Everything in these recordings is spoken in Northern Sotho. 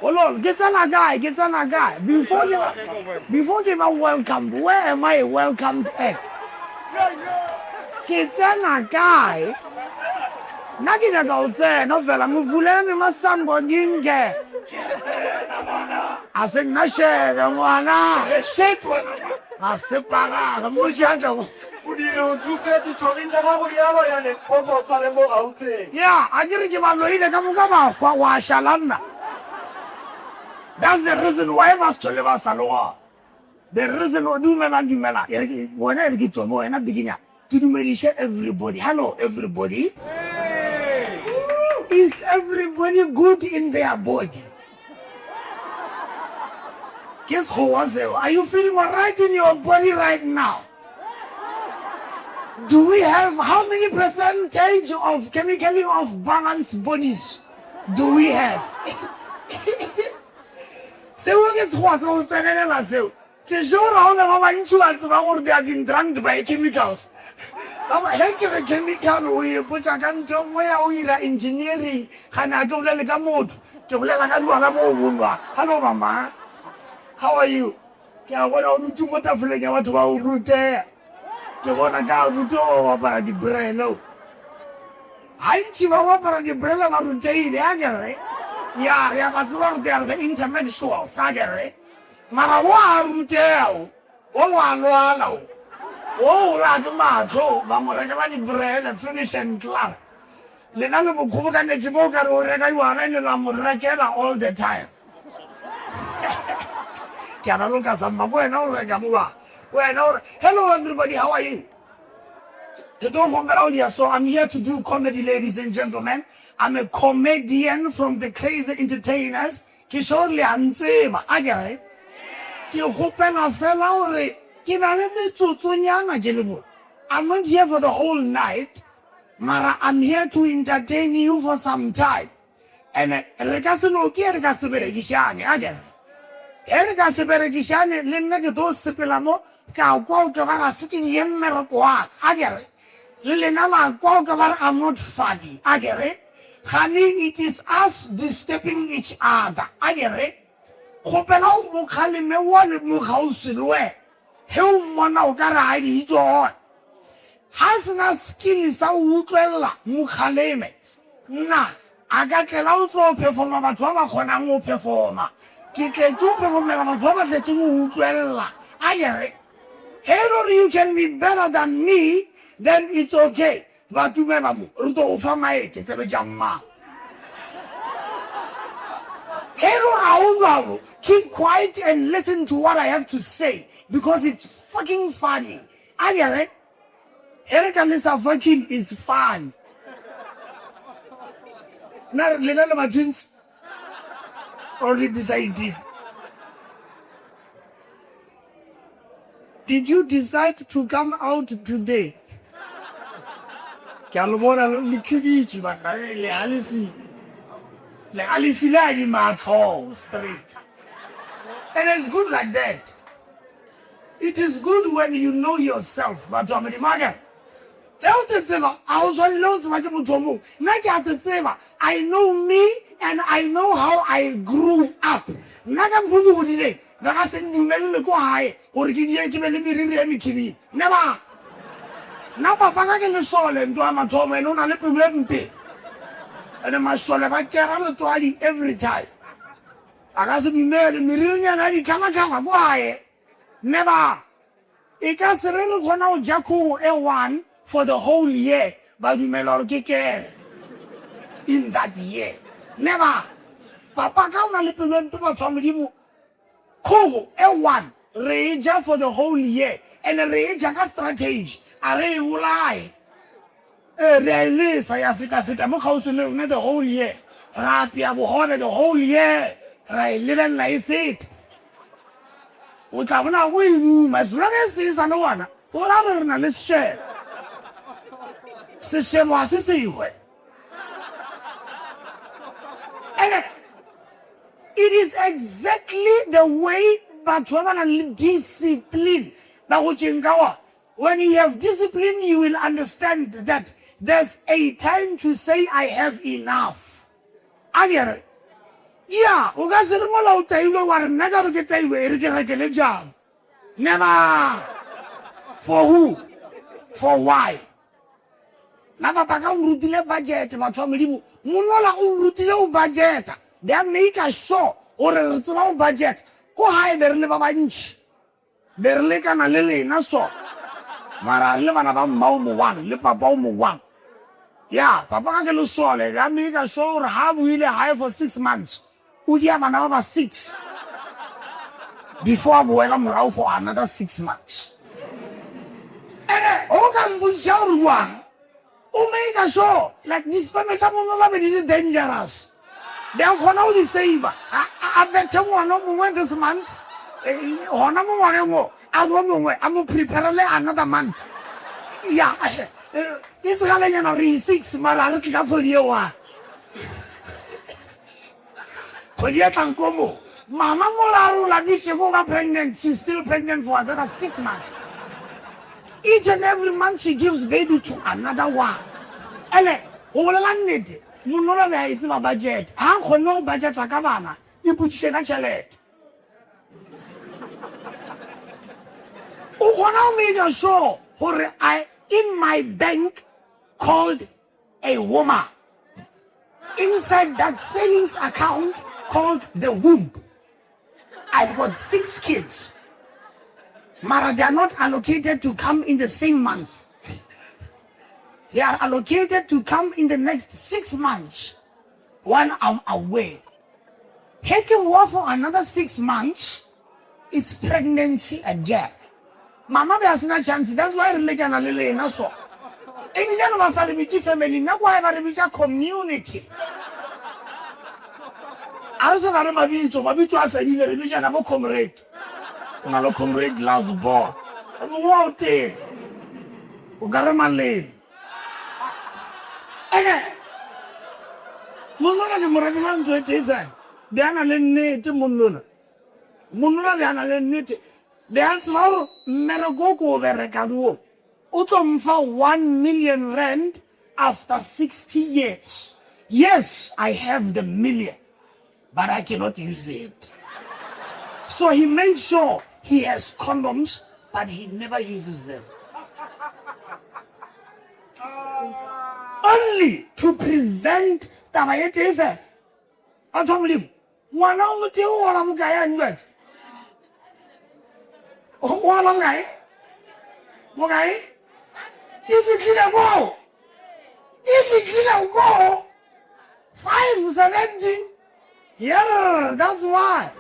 Hold on, ke tsena kae? Ke tsena kae? Before ke ba, before ke ba welcomed, where am I welcomed at? Ke tsena kae? Nna ke nyaka go tsena fela, mofuleni masango nginge. A se nna shebe ngwana. Ga se pagage, mmotše a tle go. O dire o thuse ditšhomi tša gago di a loya Limpopo sa le mo Gauteng. Ya, a ke re ke ba loile ka moka ba hwa, gwa šala nna. That's the reason why ba se hlole ba sa le gona. The reason, dumela, dumela, e re ke, wena e re ke tšwe mo, wena bikinya, ke dumediše everybody. Hello everybody. Is everybody good in their body? Ke Sekgowa seo. Are you feeling alright in your body right now? Do we have how many percentage of chemically off balance bodies do we have? Seo ke Sekgowa sa go tsenelela seo. Ke sure ga go na ba bantši ba tseba gore they have been drugged by chemicals. Ge ke re chemical o ipotša ka ntho e nngwe ya go ira engineering, gane ga ke bolele ka motho, ke bolela ka jwala bo bo nwa. Hello mama, how are you? Ke a bona o dutše mo tafoleng ya batho ba go ruteya. Ke bona ka rute o apara dibrele o. Gantši ba go apara dibrele ba rutegile, akere? Ya, re a ba tseba gore they are the intellectuals, akere? Mara wo a rutega wo, wo wa lwala wo, wo o la ke mahlo, ba mo rekela dibrele, finish and klaar. Lena le mo kgobokanetše mo o ka re o reka jwala ene la mo rekela all the time. Ke a raloka samma, ke wena o reka mo wena o re, hello everybody, how are you? Ke tlo kgopela go dia so, I'm here to do comedy ladies and gentlemen. I'm a comedian from the Crazy Entertainers. Ke sure le a ntseba, akere? Ke kgopela fela gore ke na le metsotsonyana ke le mo. I'm not here for the whole night, mara I'm here to entertain you for some time. And re ka se no ke re ka se berekišane, akere? Ge re ka se berekišane, le nna ke tlo sepela mo, ka kwa o ke ba ga se ke die mmereko wa ka, akere? Le lena la kwa o ka ba re I'm not funny, akere? Kgane it is us disturbing each other, akere? Kgopela o mo kgaleme wa le mo kgauswi le wena, ge o mmona o ka re a di itšona. Ga a se na skill sa go utlwelela, mo kgaleme. Nna a ka tlela o tlo performa batho ba ba kgonang go performa. Ke tletše go performela batho ba ba tletšeng go utlwelela, akere? Ge e le gore you can be better than me then it's okay. Ba dumela mo, re tlo go fa maeke, tsebe tša mmang. Ge e le gore ga o bjalo, keep quiet and listen to what I have to say because it's fucking funny. Akere? Ge re ka lesa fucking, it's fun. Na lena le ma-twins or le decide-ile? Did you decide to come out today? Ke a le bona le khibitše banna, le galefile. Le galefile a di matlho straight. And it's good like that. It is good when you know yourself, batho ba Modimo. Akere Ge o te tseba, a o swanele go tseba ke motho o mongwe. Nna ke a te tseba, I know me and I know how I grew up. Nna ka mokgo ke godileng, ba ka se ndumelele ko gae gore ke die ke be le meriri e mekhibidu. Never! Nna papa ka ke lešole ntho ya mathomo ene o na le pelo e mpe. Ene mašole ba kera letwadi every time. A ka se dumele meririnyana ya dikhalakhala ko gae. Never! E ka se re re kgona go ja kgogo e one for the whole year ba dumela gore ke kere in that year. Never! Papa ka o na le pelo e mpe batho ba Modimo, kgogo e one re e ja for the whole year and re e ja ka strategy, a re e bolaye. Ee, re a e lesa ya feta-feta mo kgauswi le rena the whole year. Ra apea bogobe the whole year, ra e lebelela e feta. O tla bona go e duma, as long as e sa le gona, go ra gore re na le sešebo. Sešebo ga se se hwe. And it is exactly the way batho ba ba nang le discipline ba gotšeng ka gona. When you have discipline you will understand that there's a time to say I have enough. A ke re? Ya, o ka se re mola o tailwe wa re nna ka gore ke tailwe e re ke rekele jang. Never! For who? For why? Nna papa ka o nrutile budget batho ba Modimo. Monola o nrutile go budgeta. They are make sure gore re tseba go budget. Ko gae be re le ba bantši. Be re lekana le lena so. Mara re le bana ba mma o mo one le papa o mo one. Ya, papa ka ke lesole, be a make sure gore ga a boile gae for 6 months, o dia bana ba ba 6 before a boela morago for another 6 months. Ene o ka mpotšiša gore jwang, o make sure like di-sperm tša monola be di le dangerous. Be a kgona go di saver, a, a bethe ngwana o mongwe this month, gona mo ngwageng wo, a ro mongwe, a mo preparele another month. Ya, e segalenyana re 6, mara a re tle ka kgwedi e one. Kgwedi e tlang ko mo. Mama mola a re o lapiše ko ba pregnant, she's still pregnant for another 6 months. Each and every month she gives baby to another one. Ene, go bolela nnete, Monolo be a e tseba budget. Ga a kgonne go budgeta ka bana, ipotšiše ka tšhelete. O kgona go make sure gore I in my bank called a woman inside that savings account called the womb. I've got 6 kids mara they are not allocated to come in the same month. They are allocated to come in the next 6 months while I'm away. Ge ke boa for another 6 months, it's pregnancy again. Mama be a sena chance, that's why re lekana le lena so. Ebile re ba sa re bitše family, nna kwa ba re bitša community. A re sa na le mabitso, mabitso a fedile, re bitšana bo comrade. O na le comrade last born. O mongwe wa o teng. O ka re maleme. Ene, monnona ke mo ratela ntho e tee fela. Be a na le nnete monnona. Monnona be a na le nnete. Be a tseba gore mmereko o ke o berekang wo o tlo mfa 1 million rand after 60 years. Yes, I have the million, but I cannot use it. So he made sure he has condoms, but he never uses them. Only to prevent taba ye tee fela. Batho ba Modimo, Ngwana o motee o gola bokae a Njwetše? O gola bokae? Bokae? E fihlile koo. E fihlile koo. 570. Yeah, that's why.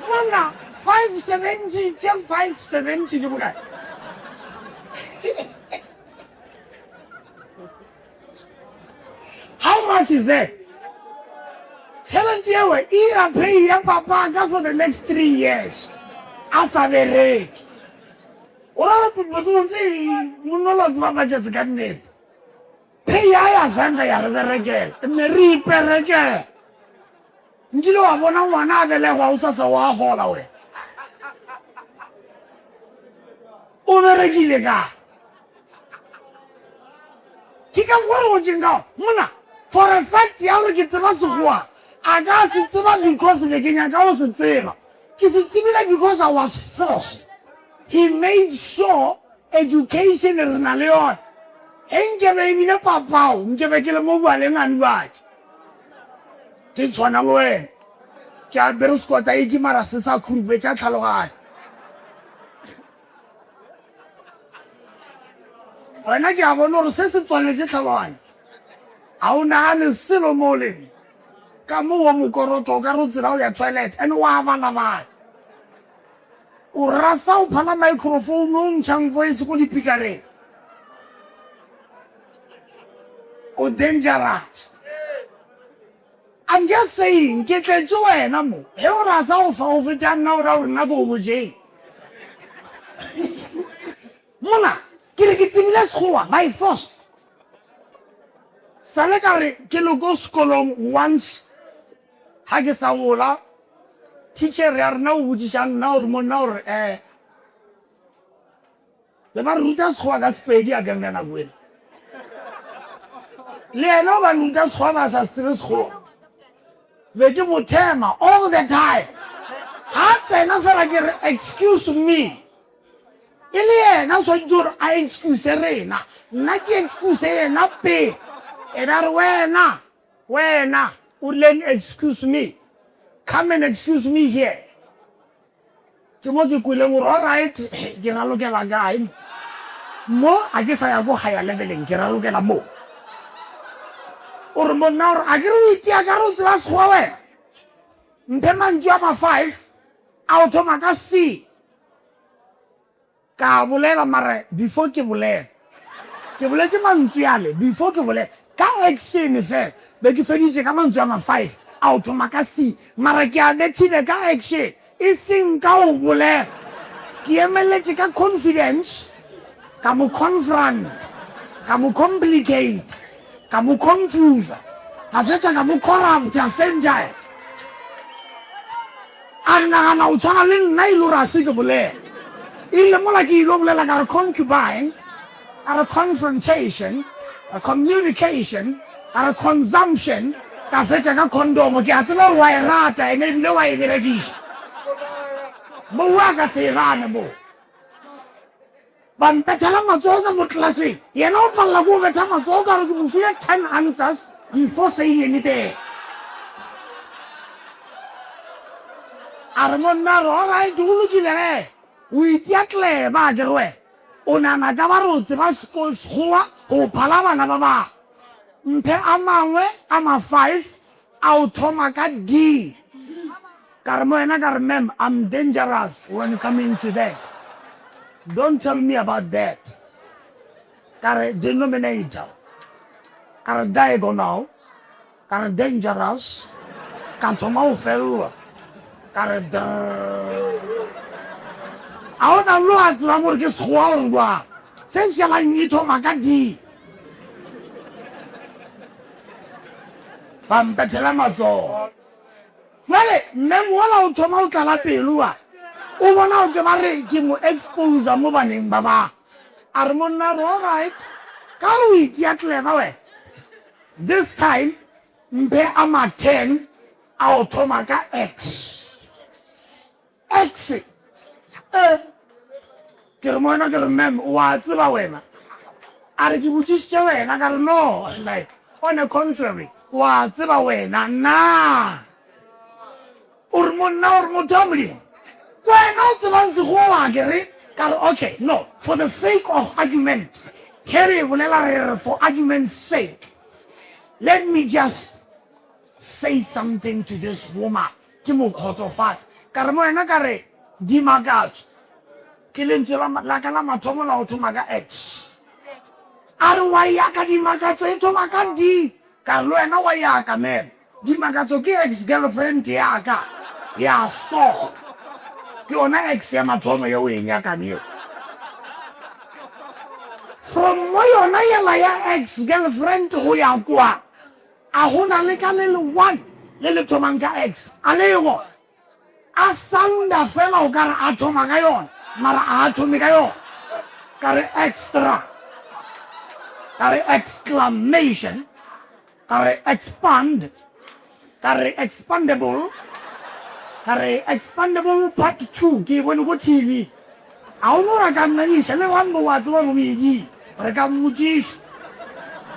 Monna, 570, tše 570 ke bokae? How much is that? Tšhelete eo e ira pay ya papaka for the next 3 years a sa bereke. O ra gore botsebotse monolo o tseba budget ka nnete. Pay ya ya zanka ya re berekela, ne re iperekela. Nkile wa bona ngwana a belegwa o sasa wa gola wena. O berekile ka. Ke ka mokgwa re gotšeng ka mona. For a fact ya gore ke tseba Sekgowa, a ka se tseba because be ke nyaka go se tseba. Ke se tsebile because I was forced. He made sure education re na le yona. Ge nkebe ebile papao, nkebe ke le mo bjaleng a njwatše. Ke tshwana le wena. Ke apere sekotaiki mara se sa khurupetša tlhaloganyo. Wena ke a bona gore se se tswaletše tlhaloganyo. Ga o nagane selo mo o leng. Ka mo wo mokoroto o ka re o tsela o ya toilet and wa balabala. O rasa o phala microphone o ntšhang voice ko dipikareng. O dangerous. I'm just saying, ke tletše wena mo. Ge o rasa o fa o feta nna o ra gore nna ke o botšeng. Mona, ke re ke tsebile Sekgowa by force. Sale ka re ke le ko sekolong once ga ke sa gola, teacher ya rena o botšiša nna gore monna gore um Be ba re ruta Sekgowa ka Sepedi a kere ka nako ela. Le yena o ba ruta Sekgowa ba sa se tsebe Sekgowa. Be ke mo thema all the time. Ga a tsena fela ke re excuse me. E le yena o swanetše gore a excuse rena. Nna ke excuse yena pele. Ena a re wena, wena o rileng excuse me? Come and excuse me here. Ke mo ke kweleng gore alright ke ralokela kae mo. Mo a ke sa ya ko higher leveleng ke ralokela mo. O re monna o re a ke re o itia ka re o tseba sekgowa wena. Mphe mantšu a ma five a o thoma ka C. Ka bolela mara before ke bolela. Ke boletše mantswe ale before ke bolela. Ka action fela be ke feditše ka mantswe a ma five a o thoma ka C. Mara ke a bethile ka action e seng ka go bolela. Ke emeletše ka confidence, ka mo confront, ka mo complicate, ka mo confuser, ka fetša ka mo corrupta same time. A nagana o tshwana le nna e le gore a se ke bolela. E rile mola ke ilo bolela ka re concubine, ka re confrontation, ka re communication, ka re consumption, ka fetša ka condom. Ke a tseba gore wa e rata ene ebile wa e berekiša. Moo a ka se e gane moo. Ba mpethela matsogo ka mo klaseng. Yena o palela ke go betha matsogo ka gore ke mo file 10 answers before saying anything. A re monna a re, Alright, go lokile ge. O itia clever akere wena. O nagana ka ba re o tseba Sekgowa go phala bana ba bangwe. Mphe a mangwe a ma five a o thoma ka D. Ka re mo yena ka re, Ma'am, I'm dangerous when coming to that. Don't tell me about that. Ka re denominator, ka re diagonal, ka re dangerous, ka thoma go fellwa, ka re drrrr. A o na lo a tsebang gore ke Sekgowa gore jwang? Se šalang e thoma ka D. Ba mpethela matsogo. Bjale mme mola o thoma go tlala pelo wa o bona o ke ba re ke mo exposer mo baneng ba bang. A re monna re alright ka gore o itia clever wena. This time mphe a ma 10 a o thoma ka X. X eh Ke re mo wena ke re ma'am wa tseba wena a re ke botšišitše wena ka re no like on a contrary wa tseba wena na o re monna o re motho wa modimo wena o tsebang sekgowa ke re ka re okay no for the sake of argument ge re e bolela re re for argument's sake let me just say something to this woman Ke mo kgotsofatse. Ka re mo wena ka re, Dimakatso ke lentswe la, la ka la mathomo la go thoma ka X. A re, Wa yaka Dimakatso e thoma ka D. Ka re, Le wena wa yaka, ma'am. Dimakatso ke ex-girlfriend ya ka ya sogo. Ke yona ex ya mathomo ye o e nyakang yeo. From mo yona yela ya ex-girlfriend go ya kwa, A go na le ka le le one le le thomang ka X? A le go? A sounder fela o ka re a thoma ka yona, mara a a thome ka yona. Ka re extra, ka re exclamation, ka re expand, ka re expandable, ka re expandable part 2 ke e bone ko TV. A o no ra ka ngangiša le Rambo wa tseba gore o edile. Re ka mmotšiša.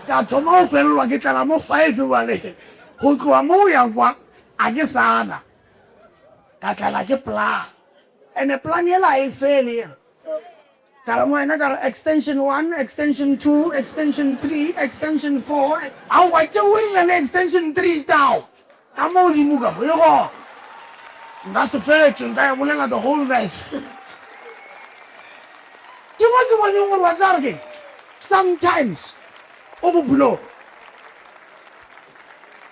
Ka thoma go felelwa ke tlala mo five bjale. Go tloga mo go ya kwa a ke sa na. Ka tlala ke plan. Ene plan yela a e fele yela. Ka re mo wena ka re extension one, extension two, extension three, extension four. Aowa tšeo di na le extension three tao. Ka mo godimo ka mo, e gona. Nka se fetše, nka e bolela the whole night. Ke mo ke boneng gore wa tseba gore keng, sometimes o bophelong.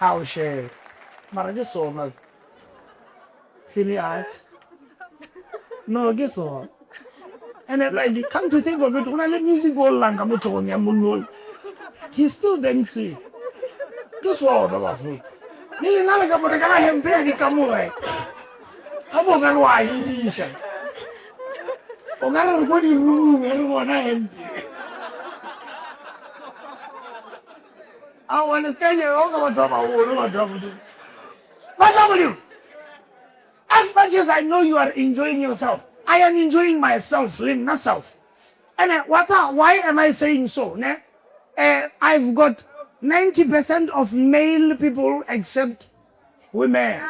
Ao she, mara ke sona serious. No, ke sona. And then, like, come to think of it, go na le music o llang ka mo tlhogong ya monna He's still dancing. Ke sona bafo. Le lena le ka mo rekela hempe ya dikamore. Ga bo ka re wa hiriša. O ka re re ko dirumung re bona hempe. Aowa le se ka nyaka o ka batho ba bagolo batho ba Modimo. ba Modimo, as much as I know you are enjoying yourself, I am enjoying myself le nna self. Ene wa tseba why am I saying so ne? Eh, I've got 90% of male people except women.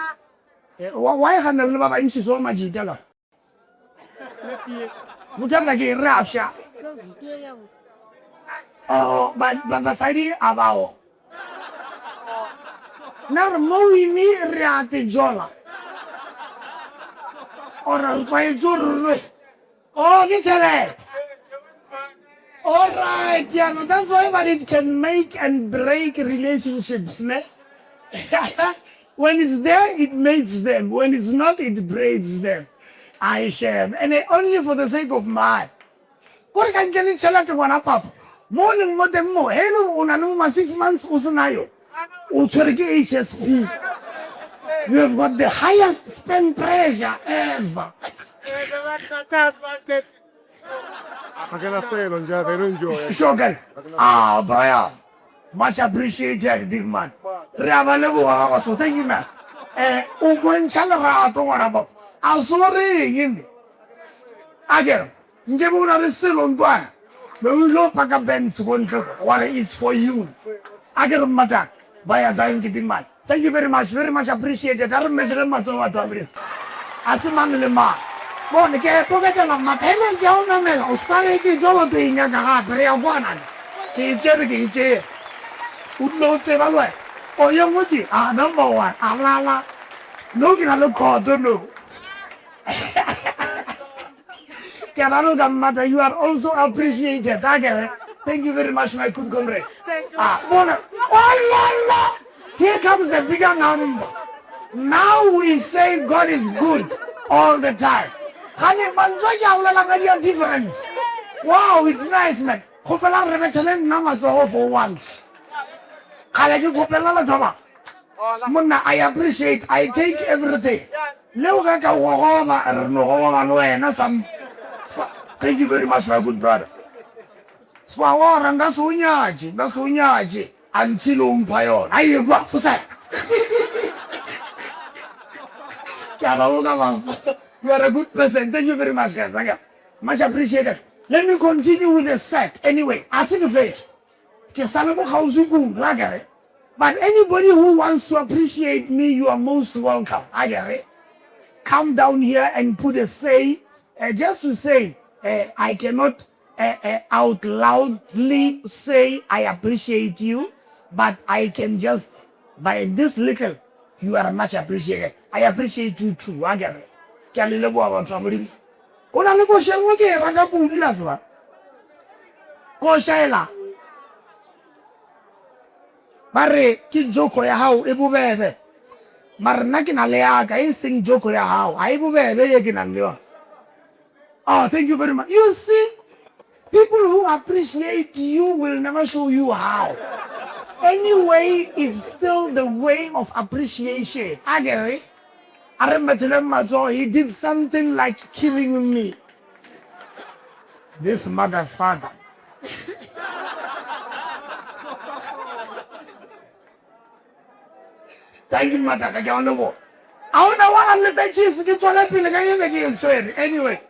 Eh, why ga ne re le ba bantši so majita ka? Bothata ke re a fša. Oh, ba, ba, basadi a bao. Na re mo imi re a te jola. Or re tlwaetše gore re Oh, ke tšhelete. All right, yeah, no, that's why but it can make and break relationships, ne? When it's there, it makes them. When it's not, it breaks them. I shame. And only for the sake of money. Kore ka ntle le tšhelete ngwana papa. Mo o leng mo teng mo, he e le gore o na le bo ma 6 months o se nayo, o tshwere ke HSP. You have got the highest sperm pressure ever. Sure guys. Ah, Brian. Much appreciated big man. Re a ba leboga ga so thank you man. Eh o bontšha lerato ngwana papa. A so reng mme. A kere nke be o na le selo ntwana. Be o ile o paka Benz ko ntle wa re it's for you. A kere mmataka. Ba ya thank you big man. Thank you very much, very much appreciated. A re mmetšeleng matsogo batho ba Modimo. A se mang le mang. Bone ke poketela mmata e leng ke a o namela o ska re ke jolo to e nyaka gape re ya kwana. Ke e tšere ke e tšere. O dula o tseba le wena. O ye nngwe ke a number one a lala. No ke na le khoto no. Ke a raloka mmata you are also appreciated akere. Thank you very much my good comrade. Ah bona. Oh la la. Here comes the bigger number. Now we say God is good all the time. Gane mantswe a ke a bolela ka dia difference. Wow, it's nice man. Kgopela re bethele nna matsogo for once. Kgale ke kgopela batho ba. Monna, I appreciate, I take everything. Le o ka ka gogoba, re no gogoba le wena some. Thank you very much my good brother. Swawora nka se o nyatše, nka se o nyatše. Until o mpha yona. A ekwa, fosega. Ke a raloka baba. You are a good person. Thank you very much guys. Okay. Much appreciated. Let me continue with the set. Anyway, a se ke fetše. Ke sa le mo kgauswi kudu, akere. But anybody who wants to appreciate me, you are most welcome. Akere. Come down here and put a say, uh, just to say, uh, I cannot uh, uh, out loudly say I appreciate you, but I can just, by this little, you are much appreciated. I appreciate you too. Akere. Ke a le leboga batho ba Modimo. Go na le koša e nngwe ke e rata kudu la tseba. Koša ela ba re ke joko ya gago e bobebe. Mara nna ke na le yaka e seng joko ya gago, ga e bobebe ye ke nang le yona. Oh, thank you very much. You see, people who appreciate you will never show you how. Anyway, it's still the way of appreciation. Akere, a re mmetheleng matsogo, he did something like killing me. This motherfucker. Thank you Mataka, ke a o leboga. A ona wa lebetšese ke tswele pele ka ye be ke e tshwere. Anyway,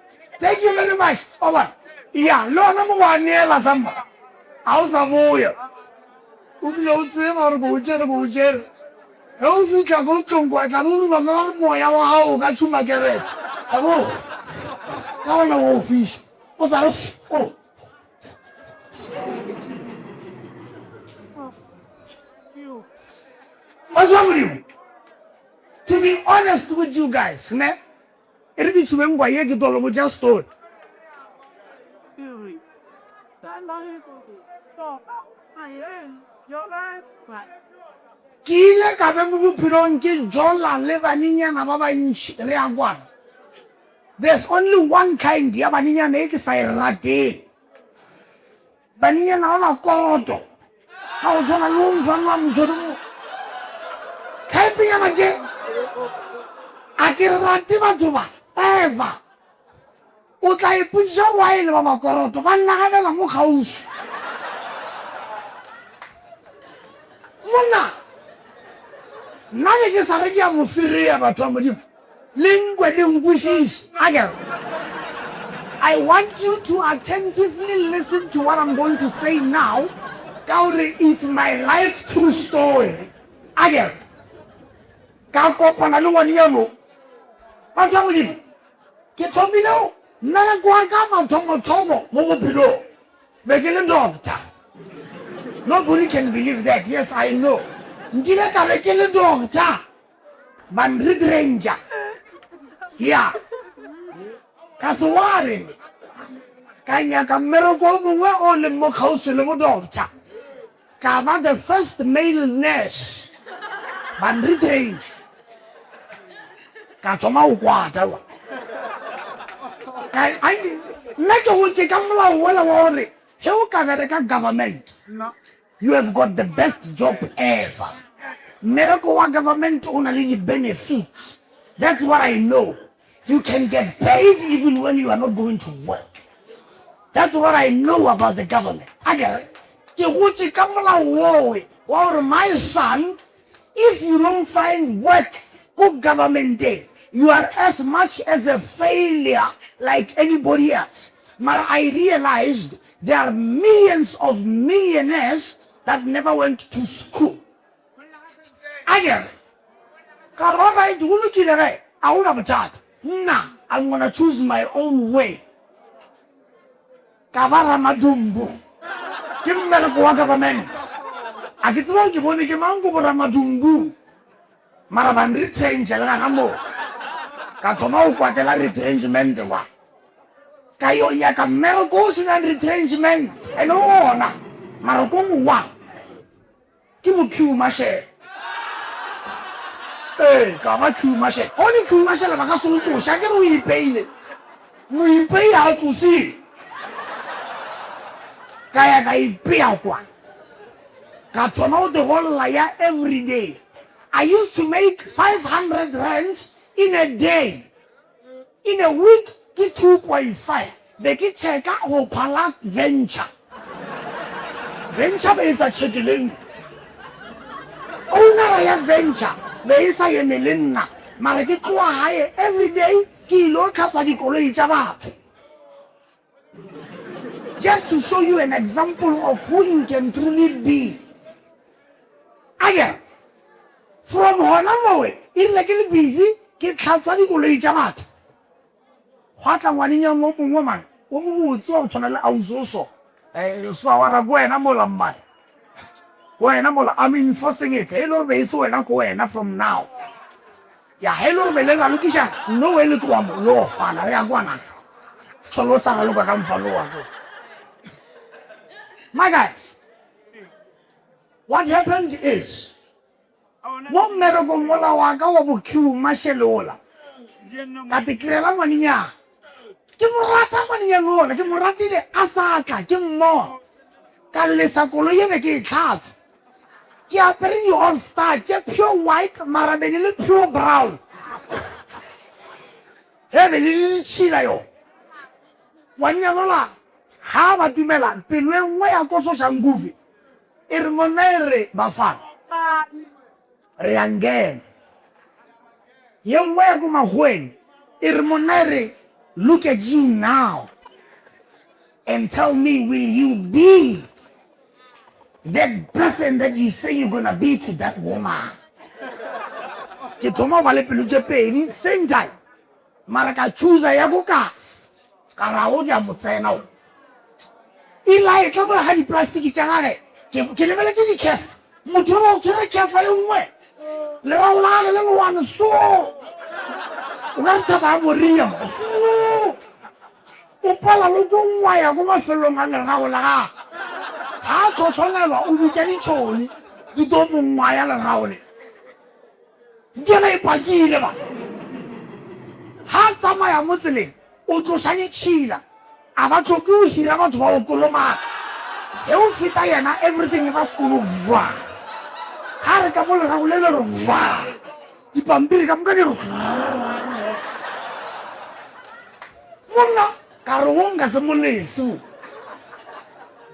thank you very much. Oba, ya, le ona mo wa neela samba. A o sa boya. O bile o tseba gore ke o tšere, ke o tšere. Ge o fihla ko ntlong kwa tla be o duma ka gore moya wa gago o ka tšhuma kerese. Ka bo ka gona wa o fiša. O sa re oh. Batho ba Modimo, to be honest with you guys, ne, e re ke tšhube nkwa ye ke tlo le botša story. Ke ile ka be mo bophelong ke jola le banenyana ba bantši, re a kwana. There's only one kind ya banenyana e ke sa e rateng. Banenyana ba makoto. Ka go tshwana le o mfana wa motho Type nyana tše. A ke rate batho ba ever. O tla ipotšiša why le ba makoroto ba naganela mo kgauswi. Monna. Nna be ke sa re ke a mo fereya, batho ba Modimo. Le nkwe le nkwešiše. Akere, I want you to attentively listen to what I'm going to say now, ka gore it's my life true story. Akere, ka kopana le ngwanenyano, batho ba Modimo, ke thomile mmereko wa ka mathomothomo mo bophelong. Be ke le doctor. Nobody can believe that. Yes, I know. Nkile ka be ke le doctor. Ban ranger. Yeah. Ka se ware. Ka nyaka mmereko o mongwe o leng mo kgauswi le bo doctor. Ka ba the first male nurse. Ban ranger. Ka thoma go kwata wa. Ka nna ke gotše ka molao wola wa gore ge o ka bereka government you have got the best job ever. Mmereko wa government o na le di-benefits. That's what I know. You can get paid even when you are not going to work. That's what I know about the government. Akere ke gotše ka molao wowe wa gore my son If you don't find work ko governmenteng you are as much as a failure like anybody else. Mara I realized there are millions of millionaires that never went to school. Akere ka re alright go lokile ge a gona bothata nna I'm gonna choose my own way. Ka ba ramadumbu. Ke mmereko wa government. A ke tsebe gore ke bone ke mang ko bo ramadumbu. Mara ba nretrencha le gana moo. Ka thoma go kwatela retrenchment wa. Ka yo nyaka mmereko o senang retrenchment and o gona. Mara ko wa. Ke bo queue marshal. Ee, ka ba queue marshal. Go le queue marshal ba ka se o tloše, akere o ipeile. Moipei ga a tlosiwe. Ka ya ka ipea kwa. Ka thoma go digolla ya everyday. I used to make 500 rands in a day. In a week ke 2.5. Be ke checka go phala Venture. Venture be e sa checke le nna. Ownera ya Venture be e sa eme le nna. Mara ke tloga gae everyday ke ilo tlhatswa dikoloi tša batho. Just to show you an example of who you can truly be. Akere from hona mowe e rile ke le busy ke tlhatswa dikoloi tša batho gwa tla ngwanenyana o mongwe man o mobotse wa go tshwana le ausi o so um so wa ra ko wena mola mmane ko wena mola I'm enforcing it e le gore be e se wena ko wena from now Ya ge e le gore be le ralokiša no we le tloga mo lo fana re ya kwana sehlola o sa raloka ka mfano wa ko. My guys, what happened is mo mmerekong ola wa ka wa bo queue mashele ola ka te kry-ela ngwanenyana ke mo rata ngwanenyana ola ke mo ratile a sa tla ke mmona ka lesa koloi e be ke e tlhatswa Ke apere di all star tše pure white mara be di le pure brown. Ge be di le ditšhila yo. Ngwannyana ola ga ba dumela pelo e nngwe ya ko Soshanguve e re monna e re bafana re ya ngena. Ye nngwe ya ko Makgoweng e re monna e re look at you now and tell me will you be That person that you say you're gonna be to that woman. Ke thoma go ba le pelo tše pedi same time. Mara ka chooser ya ko kasi. Ka ra o ke a mo tsena o. Ila e tla mo ga diplastiki tša gage. Ke ke lebeletše dikefa. Motho o tshwere kefa e nngwe. Lerago la gage le lewane so. O ka re thaba ya moria mo. So. O pala le ko ngwaya ko mafelong a lerago la gagwe. Ga a tlhotlhonelwa o bitša ditšhoni di tlo mo ngwaya lerago le. Ntwela e pakile ba. Ga a tsamaya mo tseleng o tloša ditšhila a ba tlhoke go hira batho ba go kolomaka. Ge o feta yena everything e ba sekolo vwa. Ga a re ka mo lerago le le re vwa. Dipampiri ka moka di re Monna, ka re wo nka se mo lese wo.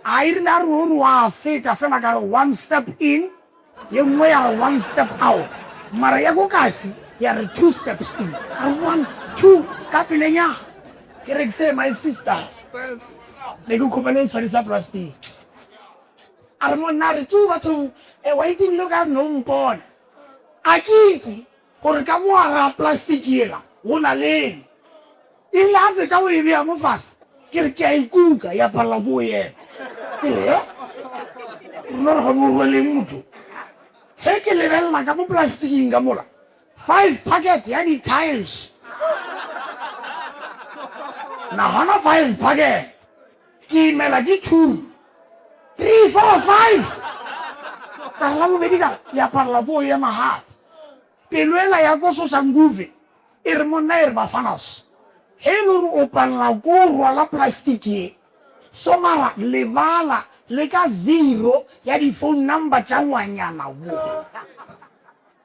A e rile a re o re wa feta fela ka re one step in, ye nngwe ya re one step out. Mara ya ko kasi ya re 2 steps in. A re 1 2 ka pelenyana. Ke re ke my sister. Ne ke khopela o tshwarisa plastic. A re monna a re tsu bathong e wa itse nlo ka no mpona. A ke itse gore ka mo gara plastic yela go na leng. E rile a fetša go e bea mo fase, ke re ke a e kuka, ya palela ko ema. Ke re, He, rena re kgone go rweleng motho? Ge ke lebelela ka mo plasticing ka mola, five packet ya di-tiles. Nagana five packet, ke imela ke two, three, four, five. Ka re la bobedi ka ya palela ko ema gape. Pelo ela ya ko Soshanguve e re monna e re Bafanas, ge e le gore o palela ko rwala plastic ye, so mara lebala le ka zero ya di phone number tša ngwanyana wo.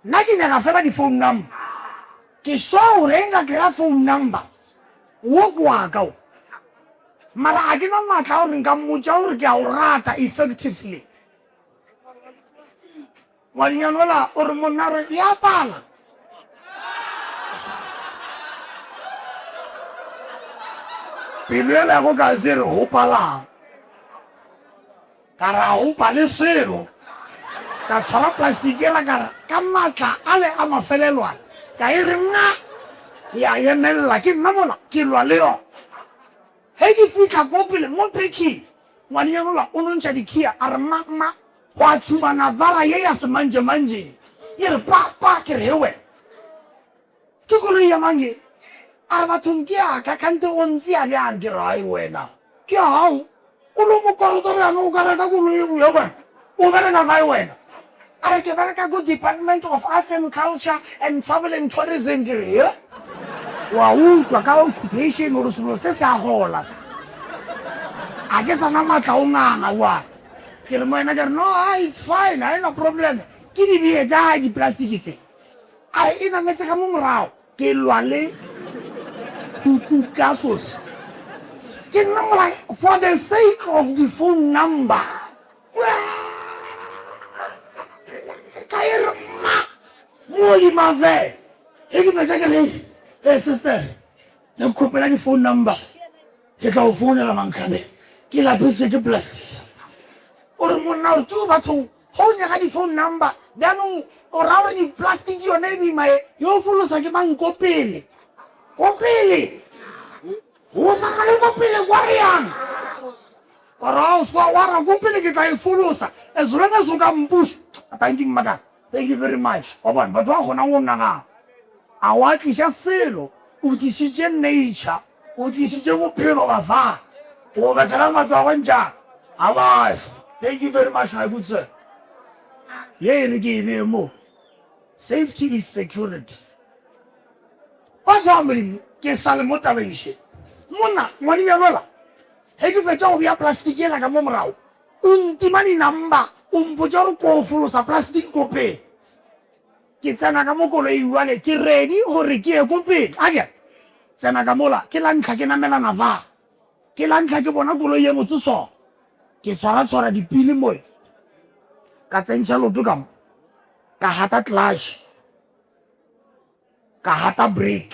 Nna ke nyaka fela di phone number. Ke sure gore ge nka kry-a phone number, wo ke wa ka wo. Mara ga ke na maatla a gore nka mmotša gore ke a o rata effectively. Ngwanyana ola o re monna re ya pala. Pelo ela ya go ka se re go palang. Ka ra go pale selo. Ka tshwara plastic ela ka re ka matla ale a mafelelwana ka e re nga ya emelela ke nna mola ke lwa le yona. Ge ke fihla ko pele mo parking ngwanyana ola o no ntšha dikhiya a re mma mma Gwa tšhuma Navara ye ya semanjemanje ye re pa pa, ke re he wena ke koloi ya mang ye? A re bathong ke ya ka, kgante o ntseya bjang? Ke re ai wena ke ya gago, o lo mokoroto bjang o ka reka koloi ye wena, o bereka kae wena? A re ke bereka ko Department of Arts and Culture and Travel and Tourism. Ke re he wa utlwa ka occupation gore selo se se a gola se, a ke sana maatla o nganga wa. Ke re mo yena ke re no ah, it's fine ha ena problem ke di beye kae di-plastic tse a e nametse ka mo morago ke lwa le kuku ka sosi ke nna mola for the sake of the phone number ka e re mma modima fe e ke fetsa ke re e sister ne kgopela di-phone number Ke tla o founela mankgabe ke lapetswe ke plastic. O re monna o re tso bathong go o nyaka di-phone number bjanong o ra gore di-plastic yone e boima e yo folosa ke mang ko pele ko pele go sa na le ko pele kwa re yang ka ra o sekwa wa ra ko pele ke tla e folosa as long as o ka mpuša. Thank you madam. Thank you very much. Wa bona, batho ba kgonang go nagana. A wa tliša selo, o tlišitše nature, o tlišitše bophelo bafana. O bethela matsogo ntša. Abash. Thank you very much my good sir. Ye e re ke e beye mo. Safety is security. Batho ba Modimo, ke sa le mo tabeng še. Monna, ngwanenyanola, ge ke fetša go bea plastic yela ka mo morago, O ntima di-number, o mpotša gore ko folosa plastic ko pele. Ke tsena ka mo koloing jwale, ke ready gore ke ye ko pele. Akere tsena ka mola, ke la ntlha ke namela Navara. Ke la ntlha ke bona koloi ye botse so. Ke tshwara-tshwara dipili mola, ka tsentšha loto ka mo, ka gata clutch. Ka gata brake,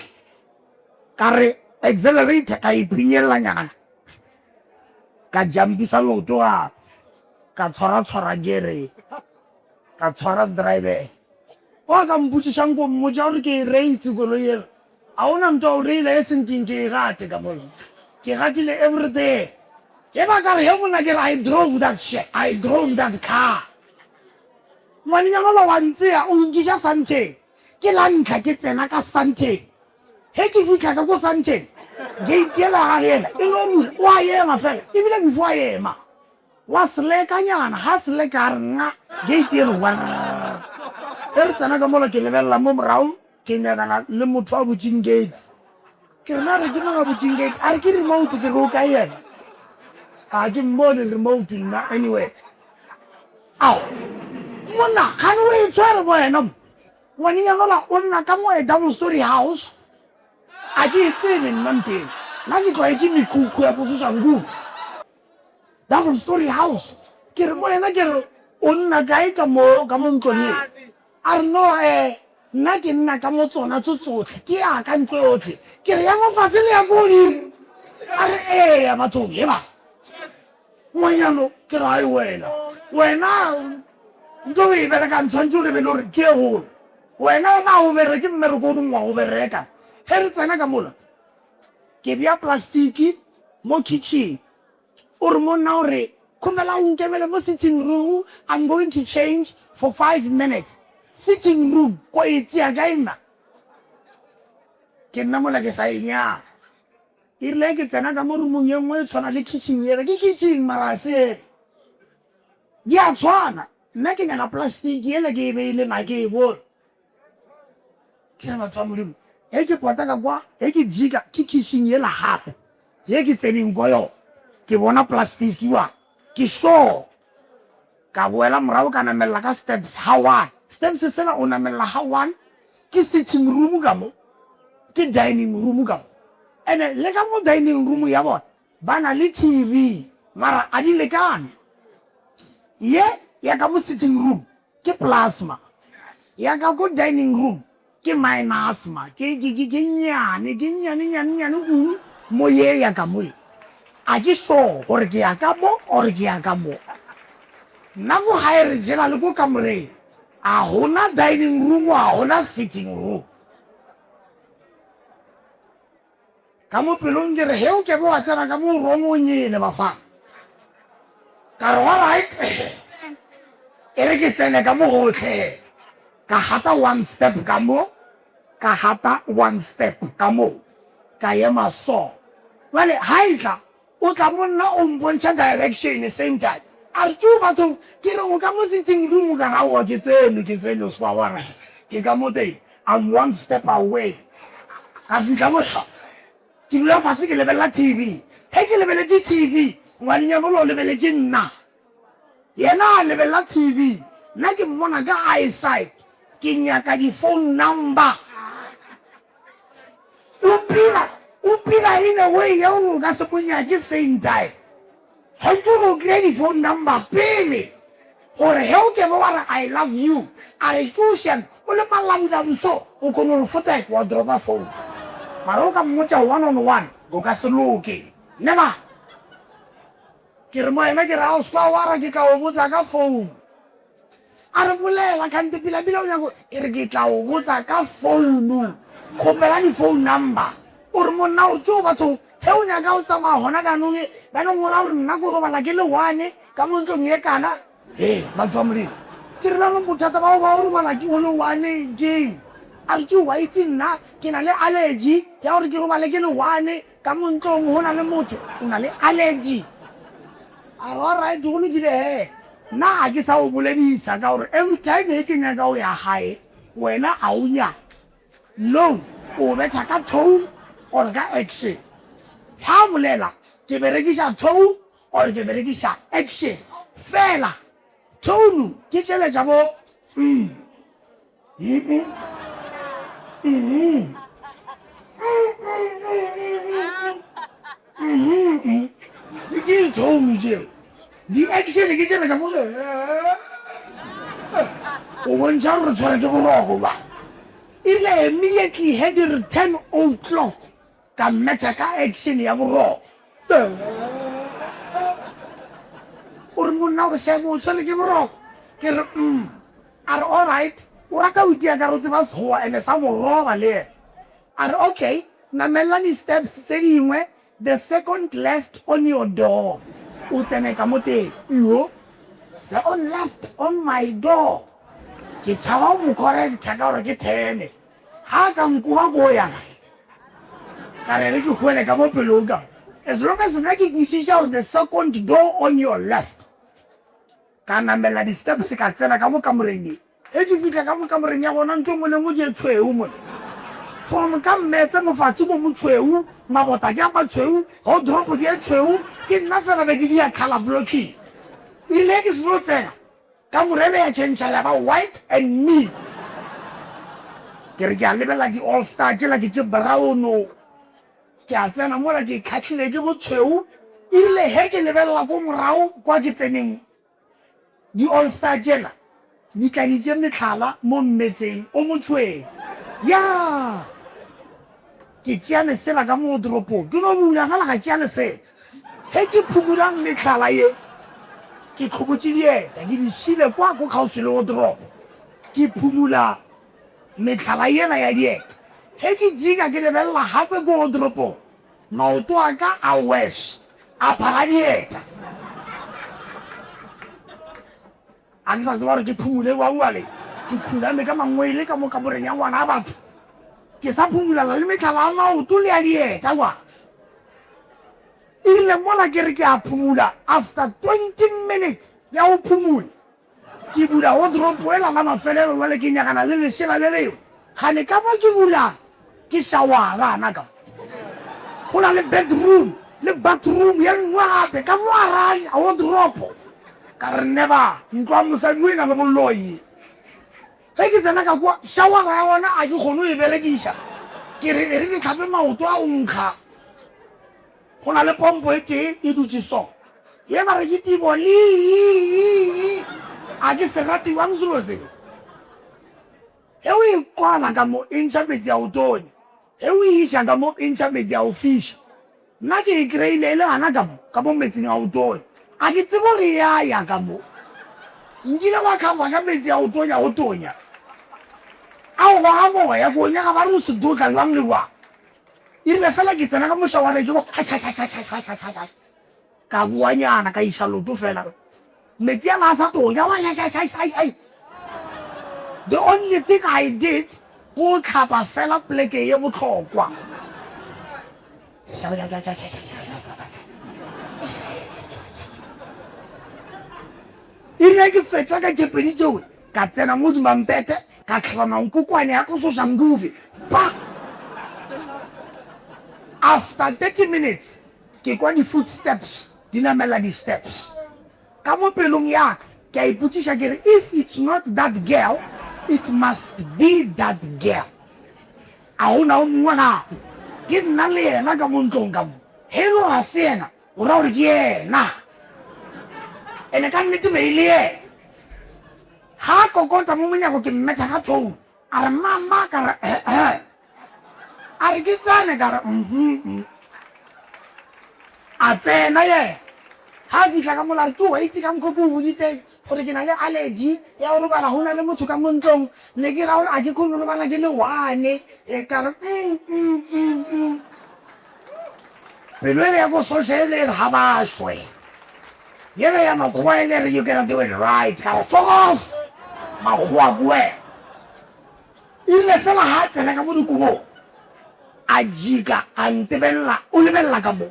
ka re accelerator ka e pinyellanyana, ka jumpisa leoto gape, ka tshwara-tshwara gere, ka tshwara driver. Wa ka mpotšišang ko mmotša gore ke e reitse koloi yela. A o na nto ya go reila e seng keng ke e gate ka mola. Ke gatile everything. Ge ba ka re he monna ke re I drove that shit, I drove that car. Ngwanenyana ola wa ntsea o nkiša Sandton. Ke la ntlha ke tsena ka Sandton. Ge ke fihla ka ko Sandton, gate yela ya gage yela e no bula, o a ema fela, ebile before a ema, wa selekanyana, ga seleka a re nga, gate e re warr. Ge re tsena ka mola ke lebelela mo morago, ke nyakana le motho a butšeng gate. Ke re na re ke mang a butšeng gate? A re ke remote, ke re o kae yena? Ga ke mmone remote nna anyway. Ao, monna, kgane o e tshwere bo wena mo? Ngwanenyana ola o nna ka mo a double story house. A ke e tsebe nna ntho eno. Nna ke tlwaetše mekhukhu ya ko Soshanguve. Double story house. Ke re mo yena ke re o nna kae ka mo ka mo ntlong e? A re no eh. Nna ke nna ka mo tsona tso tsotlhe, ke ya ka ntlo yotlhe. Ke re ya mo fatshe le ya ko godimo. A re eya bathong, heba. Ngwanyano, ke re ai wena. Wena ntho o e berekang tshwanetse o lebele gore ke e golo. Wena ga o bereke mmereko o dingwe wa go bereka. Ge re tsena ka mola, ke bea plastiki mo kitchen. O re monna o re, Kgopela o nkemele mo sitting room, I'm going to change for 5 minutes. Sitting room, ko e tšea kae nna? Ke nna mola ke sa e nyaka. E rile ke tsena ka mo roomong ye nngwe e tshwana le kitchen yela, ke kitchen mara ga se yela. Di a tshwana. Nna ke nyaka plastic yela ke e beile na ke e bone. Ke re batho ba Modimo, ge ke pota ka kwa, ge ke jika ke kitchen yela gape ye ke tseneng ko yona, ke bona plastic wa, ke sure. Ka boela morago ka namelela ka steps ha one. Steps sela o namelela ha one, ke sitting room ka mo, ke dining room ka mo. Ene le ka mo dining room ya bona ba na le TV, mara a di lekane. Ye ya ka mo sitting room ke plasma, ya ka ko dining room ke minus ma, ke, ke, ke, ke nnyane, ke nnyane, nnyane, nnyane kudu mo ye ya ka mo ye. A ke sure gore ke ya ka mo or ke ya ka mo. Nna ko gae re jela le ko kamoreng, a gona dining room, a gona sitting room. Ka mo pelong ke re, He o kebe wa tsena ka mo wrong o nyele bafana. Ka re, Alright, e re ke tsene ka mo gotlhe. Ka gata one step ka mo, ka gata one step ka mo, ka ema so. Jwale ha e tla, o tla mo nna o mpontšha direction same time. A re, Tjoo bathong, ke re o ka mo sitting room, ka re, Aowa ke tsene, ke tsene, o se wa worry, ke ka mo teng. I'm one step away. Ka fihla mo ke dula fase ke lebelela TV. Ge ke lebeletše TV, ngwanenyana ola o lebeletše nna. Yena a lebelela TV, nna ke mmona ka eyesight. Ke nyaka di-phone number. O phela, o phela in a way ya gore o ka se mo nyake same time. Tshwanetse gore o kry-e di-phone number pele gore ge o kebe wa re I love you, a re tšošen o le malabulabu so o kgone gore fotek wa dropa phone. Mara o ka mmotša one on one o ka se loke. Never. Ke re mo yena ke re a o se kwa wara ke tla o botsa ka phone. A re bolela kgante pila pila o nyako ke re ke tla o botsa ka founu kgopela di phone number o re monna o tšo bathong ge o nyaka o tsamaya gona bjanong bjanong o ra gore nna ko robala ke le one ka mo ntlong ye kana he batho ba modimo ke re bjanong bothata ba go ba o robala ke o le one keng a re tšo wa itse nna ke na le allergy ya gore ke robale ke le one Ka mo ntlong go na le motho o na le allergy. A re alright go lokile hee. Nna ga ke sa o boledisa ka gore every time he ke nyaka o ya gae wena a o nyake. No, ke o betha ka tone or ka action. Ga bolela ke berekiša tone or ke berekiša action. Fela tone ke tšele tša bo mm. Ke di-tone tšeo di-action ke tšela tša mo o bontšha gore re tshware ke boroko ba e rile immediately he di re 10 o'clock ka mmetha ka action ya boroko o re monna gore shame o tshwere ke boroko ke re A re, Alright, o rata go itia ka re o tseba Sekgowa ene sa mo roba le yena. A re, Okay, namelela di-steps tse dingwe, the second left on your door, o tsene ka mo teng. Iho, second left on my door. Ke tšhaba go mo correcta ka gore ke thene. Ga a ka nkoba ko ya kae? Ka re re ke hwele ka mo pelong ka mo. As long as nna ke kwešiša gore the second door on your left. Ka namela di-steps ka tsena ka mo kamoreng ye. Ge ke fihla ka mo kamoreng ya gona, ntho e nngwe le nngwe ke e tšhweu mona. From ka mmetse mo fatshe mo motšhweu, mabota ke a matšhweu, wardrobe ke e tšhweu, ke nna fela be ke dia colour blocking. E rile ge ke seno tsena, kamore e be ya tšhentšha ya ba white and me. Ke re ke a lebelela di-all star tšela ke tše brown. Ke a tsena mola ke kgahlile ke botšhweu. E rile ge ke lebelela ko morago kwa ke tseneng di-all star tšela, Di tladitše mehlala mo mmetseng o motšhweu. Ya! Ke tšea lesela ka mo toropong. Ke no bula fela ka tšea lesela. Ge ke phumula mehlala ye, ke hlobotše dieta, ke di šile kwa ko kgauswi le wotoropo. Ke phumula mehlala yela ya dieta. Ge ke jika ke lebelela gape ko wotropong, maoto a ka a worse, a phala dieta. A ke sa tseba gore ke phumule bjale, ke khuname ka mangwele ka mo kamoreng ya ngwana batho, ke sa phumulana le mehlala ya maoto le ya dieta kwa. E rile mola ke re ke a phumula, after 20 minutes ya go phumula, ke bula wardrobe ela la mafelelo bjale ke nyakana le lešela le lengwe. Kgane ka mo ke bulang ke shawara na ka mo. Go na le bedroom le bathroom ye nngwe gape ka mo gare wardrobe. Ka re never, ntlo ya mosadi o e na le boloi ye. Ge ke tsena ka kwa, shawara ya gona a ke kgone go e berekiša. Ke re e re ke hlape maoto a go nkga. Go na le pompo e tee e dutše so. Ye ba re ke tibo lii. A ke se rate bjang selo seo. Ge o e kwala ka mo, e ntšha metsi a go tonya. Ge o e iša ka mo, e ntšha metsi a go fiša. Nna ke e kry-ile e le gana ka mo, ka mo metsing a go tonya. A ke tsebe gore e a ya ka mo. Nkile gwa hlapa ka metsi a go tonya go tonya, a go goga moya, ke o nyaka ba re o se dotla bjang le bjang. E rile fela ke tsena ka mošawareng ke go hašhašhašhašhašhašhašha. Ka boanyana ka iša loto fela metsi a la sa tonya wa ai. The only thing I did ko tlhapa fela pleke ye bohlokwa. E rile ke fetša ka tše pedi tšeo ka tsena mo dimampete ka tlhaba mankokwane a ko Soshanguve pa after 30 minutes Ke kwa di-footsteps di namela di-steps. Ka mo pelong ya ka ke a ipotšiša ke re, if it's not that girl, it must be that girl. A go na o mongwe gape? Ke nna le yena ka mo ntlong ka mo. Ge e le gore ga se yena, go ra gore ke yena. Ene ka nnete be e le yena. Ga a kokota mo monyako ke mmetha ka thoulo. A re, Mama, ka re, eh-eh. A re, Ke tsene, ka re, mhm. A tsena yena. Ga a fihla ka mola a re, Tjo, wa itse ka mokgo ke o boditse gore ke na le allergy ya go robala go na le motho ka mo ntlong, ne ke ra gore a ke kgone go robala ke le one. E ka re, mm, mm, mm, mm. Pelo ele ya ko social e re ga ba šwe. Yela ya makgowa ele re you gotta do it right. Ka re fuck off! Makgowa ke wena. E rile fela ga a tsena ka mo dikobong, a jika a ntebelela, o lebelela ka mo.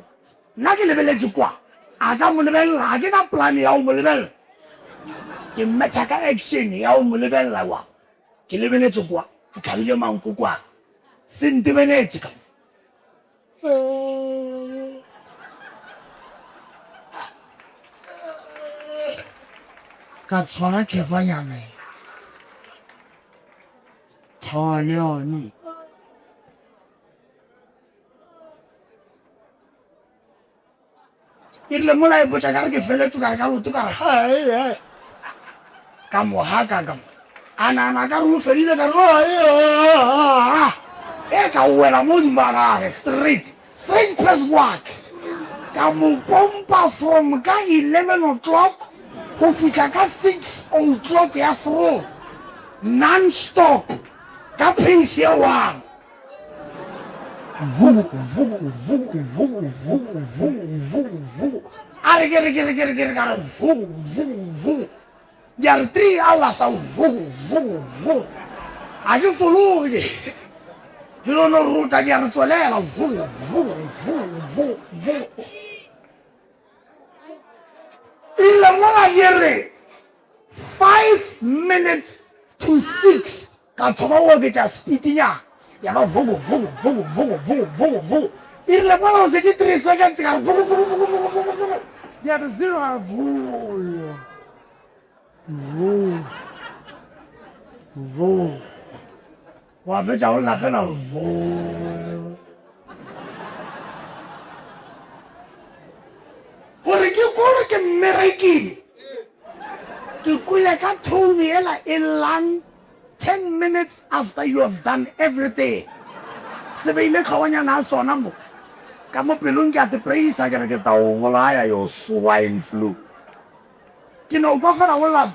Nna ke lebeletše kwa, a ka mo lebelela, ga ke na plan ya go mo lebelela. Ke mmetha ka action ya go mo lebelela kwa. Ke lebeletše kwa, ke hlabile mankokwana. Se ntebeletše ka mo. Ka tshwara khefanyana e theoha le yone. E rile mola e botša ka re ke feletšwe ka re ka loto ka re hai ka mo haka ka mo a nana ka re o fedile ka re e ka wela mo godimo ga gage straight straight press work ka mo pompa from ka 11 o'clock go fihla ka 6 o'clock ya fro non stop ka pace ye one. Vu, vu, vu, vu, vu, vu, vu, vu. A re ke re ke re ke re ke re ka re vu, vu, vu. Di a re 3 hours a vu, vu, vu. A ke fologe. Ke no no rota di a re tswelela vu, vu, vu, vu, vu. E rile mola di re 5 minutes to 6 Ka thoma go oketša speed-nyana, ya ba vuku, vuku, vuku, vuku, vuku, vuku, vuku. E rile mola go šetše 3 seconds, ka re vuku, vuku, vuku, vuku, vuku, vuku. Ya re zero, a vu, vu, vu. Wa fetša go lla fela vu. Gore ke kwe gore ke mmerekile, ke kwele ka tone ya. yela e llang 10 minutes after you have done everything. Se beile hlogonyana ya sona mo. Ka mo pelong ke a te praisa ke re ke tla o bolaya yo swine flu. Ke no kwa fela go lla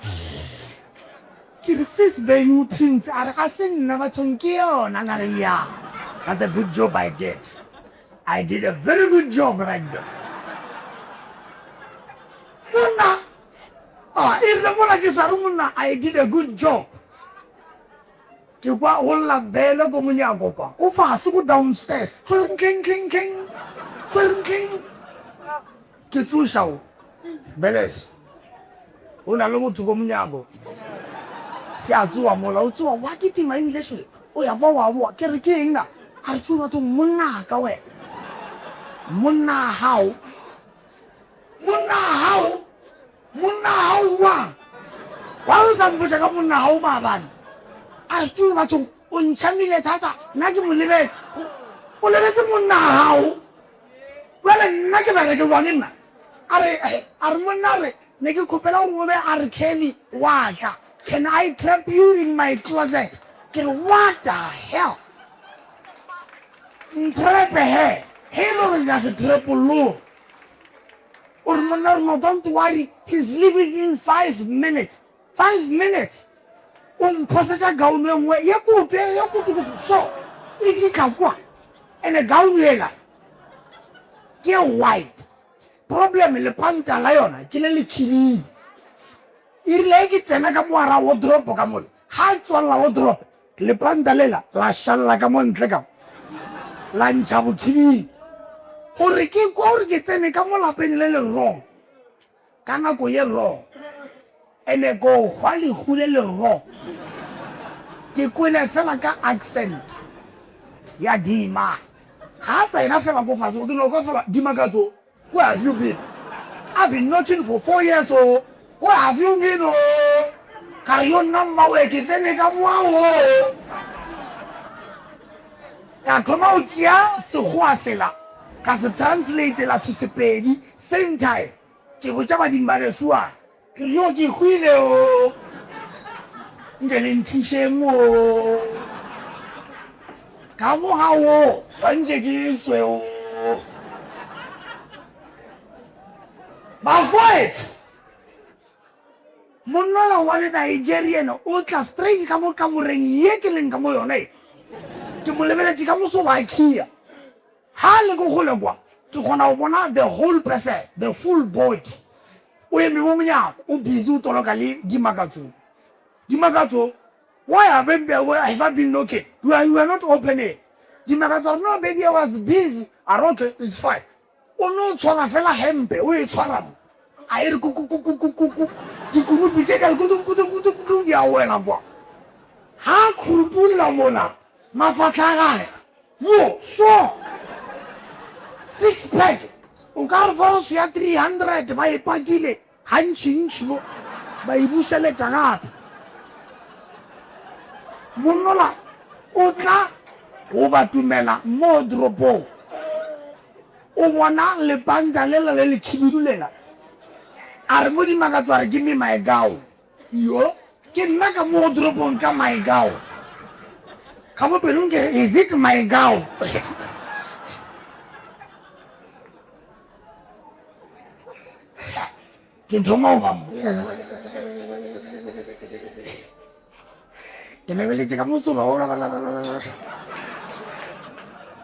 Ke re sis Benny o thintse a re ga se nna bathong ke yona ka re ya that's a good job I did. I did a very good job right there. Monna Ah, e rile mola ke sa re monna I did a good job. Ke kwa go lla bele ko monyako kwa, ko fase ko downstairs. Kling kling kling kling. Kling kling. Ke tsoša o. Beles. O na le motho ko monyako. Se a tsoa mola, o tsoa wa kitima ebile šole. O ya kwa wa boa. Ke re ke eng na? A re tšo bathong monna ka wena. Monna hao. Monna hao, monna hao wa. Why o sa mpotša ka monna hao maabane? A re tšo bathong o ntšhamile thata, nna ke mo lebetse. O lebetse monna hao? Bjale nna ke bereke jwang nna? A re, a re monna a re, ne ke kgopela gore o be R. Kelly wa ka. Can I trap you in my closet? Ke re what the hell? Nthrepe he, he e le gore nka se trepologe. O re monna re no don't worry, he's leaving in 5 minutes. 5 minutes! O mphosetša gown e nngwe ye kutu, ye kutu-kutu so e fihla kwa. Ene gown yela ke ye white. Problem lepanta la yona ke le lekhibidi. E rile ge ke tsena ka mo gara wardrobe ka mola, ga a tswalela wardrobe, Lepanta lela la šalela ka mo ntle ka mo, la ntšha bokhibing. Gore ke kwa gore ke tsene ka mo lapeng le le wrong, ka nako ye wrong, ene ko hwa lehu le le wrong. Ke kwele fela ka accent ya Dima. Ga a tsena fela ko fase, ke no kwa fela, Dimakatso, Where have you been? I've been knocking for 4 years oh, where have you been oh? Ka re yo nna mmawe ke tsene ka moa o. Ka thoma go tšea sekgowa sela ka se translatela to Sepedi same time. Ke botša badimo ba gešo a ke re yo ke hwile o, nke le nthušeng o. Ka mo ga o swantše ke tswe o. Bafoetho, monnola wa le Nigerian o tla straight ka mo kamoreng ye ke leng ka mo yona e. Ke mo lebeletše ka Moslovakia. Ha a le ko kgole kwa, ke kgona go bona the whole person, the full body. O eme mo monyako, o busy o toloka le Dimakatso. Dimakatso, why have I been knocking? You are, you are not opening. Dimakatso a re, no baby, I was busy. A re, okay, it's fine. O no tshwara fela hempe, o e tshwara mo. A e re kukukukukuku, dikunupi tše ka re kutukutukutukutu di a wela kwa. Ha a khurupulla mola, mafahla a gage Yo, so six pack o ka re Volks ya 300 ba e pakile gantšintši mo ba e bušeletša gape. Monnola o tla go batumela mo toropong, o bona lepanta lela le lekhibidu lela, a re mo Dimakatso a re give me my gown. Yo, ke nna ka mo toropong ka my gown. Ka mo pelong ke re, is it my gown? Ke thoma go ba mo. Ke lebeletše ka mosola o.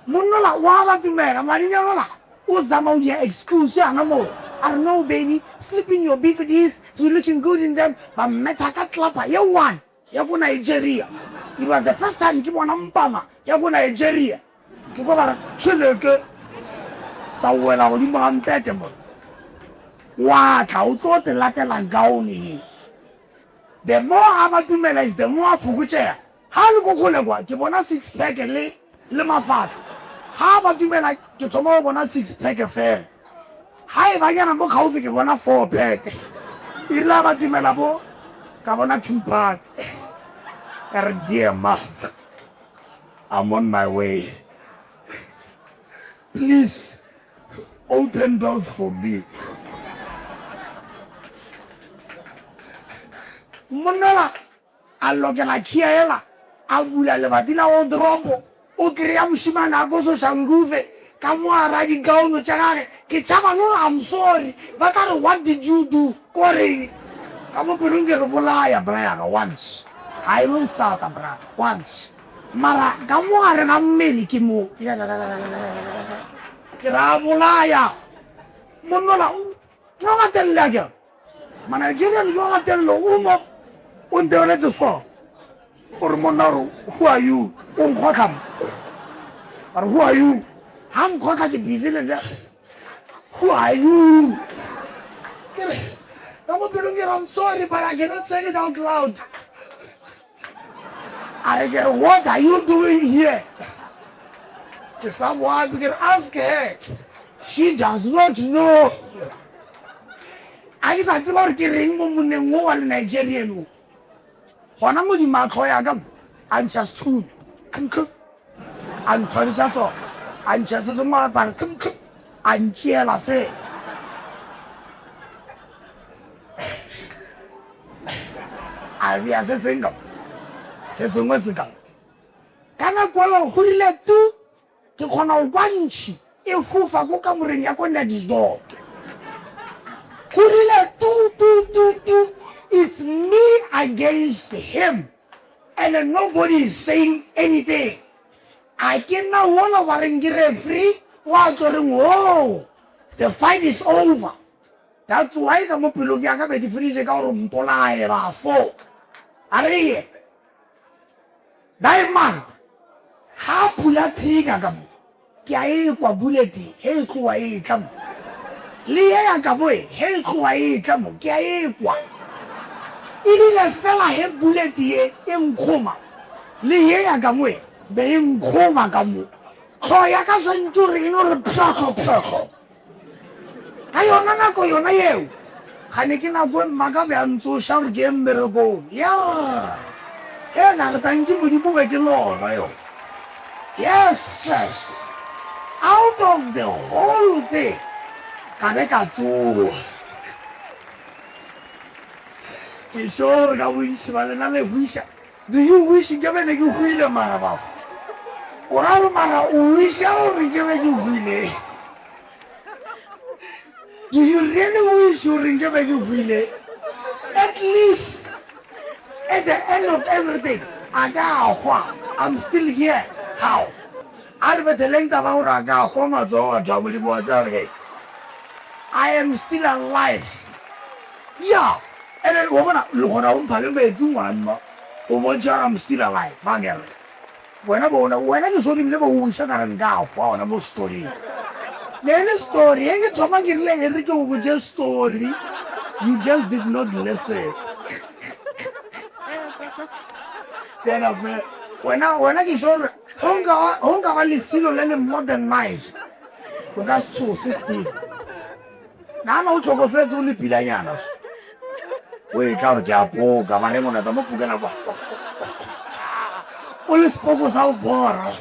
Monnola wa ba dumela, ngwanenyana ola o zama o dia excuse yana moo. A re no baby, slip in your big D's, you looking good in them. Ba mmetha ka clapper ye one ya ko Nigeria. It was the first time ke bona mpama ya ko Nigeria. Ke kwa ba re tšheleke sa wela godimo ga mpete mo. Wa tla o tlo te latela gown ye. The more a ba dumela is the more a fokotšega. Ga a le ko kgole kwa, ke bona six pack le, le mafatla. Ga a ba dumela, ke thoma go bona six pack fela. Ga e ba nyana mo kgauswi, ke bona four pack. E rile a ba dumela mo, ka bona two pack. Ka re, dear mom, I'm on my way. Please open doors for me. Monna a lokela khia yela, a bula lebati la wodropo, o kry-a mošemane a kosoša Nguve ka mo gare a digaono tša gage. Ke tšhaba le gore I'm sorry, ba tla re what did you do? Ko reng? Ka mo pelong ke re bolaya bra ya ka once, ga e no nsata bra, once. Mara ka mo gare ga mmele ke mo ke re a bolaya. Monnola ke wa gatelele akere? Ma-Nigerian ke wa gatelele o mo o ntebeletše so o re monna gore who are you o nkgotlha mo a re who are you ga nkgotlha ke busy le nna who are you ke re ka mo pelong ke re I'm sorry but I cannot say it out loud a re ke re what are you doing here ke sa boa ke re ask her she does not know A ke sa tseba gore ke reng mo monneng wo wa le-Nigerian wo. Gona modimo a hlogo ya ka mo, a ntšha sethunya, khm-khm, a nthwadiša sona, a ntšha se sengwe apare, khm-khm, a ntšeela se. A bea se seng ka mo, se sengwe se ka mo. Ka nako yeo go rile tu! Ke kgona go kwa ntšhi e fofa ko kamoreng ya ko next door. Go rile tu tu tu tu, it's me against him and nobody is saying anything. A ke nna wola wa reng ke referee wa tlo reng oh the fight is over. That's why ka mo pelong ya ka be ke feditše ka gore mpolaye bafo. A re ye. Diamond ga a phula trigger ka mo, ke a e kwa bullet he e tloga e etla mo, le ye ya ka mo he e tloga e etla mo, ke a e kwa. E rile fela he bullet ye e nkgoma, le ye ya ka mo be e nkgoma ka mo, hlogo ya ka swantše gore e no re pšhohlo pšhohlo. Ka yona nako yona yeo, gane ke nako e mmaka be a ntsoša gore ke ye mmerekong. Yerr! He ka re tanki Modimo be ke lora yo. Yes, yes. Out of the whole thing, ka be ka tsoga. Ke sure gore ka bontši ba lena le hwiša. Do you wish nke be ne ke hwile mara bafo? O ra gore mara o wisha gore nke be ke hwile? Do you really wish gore nke be ke hwile? At least at the end of everything a ka hwa. I'm still here. How? A re betheleng taba gore a ka hwa matsogo batho ba Modimo wa tseba gore I am still alive. Ya, ene wa bona le kgona go mpha le metsi ngwanma go bontšha gore I'm still alive akere. Wena bona wena ke sure ebile ba o wiša ka re nka hwa gona mo storyng. Ne e le story ge ke thoma ke rile e re ke go botše story you just did not listen. Then wena wena ke sure Ge o nka ba lesilo le le modernized, o ka se tshose Steve. Nagana o hlokofetse o le pilanyana so. O e tla gore ke a poka, ba re mona tsa mo pokela kwa. O le sepoko sa go bora.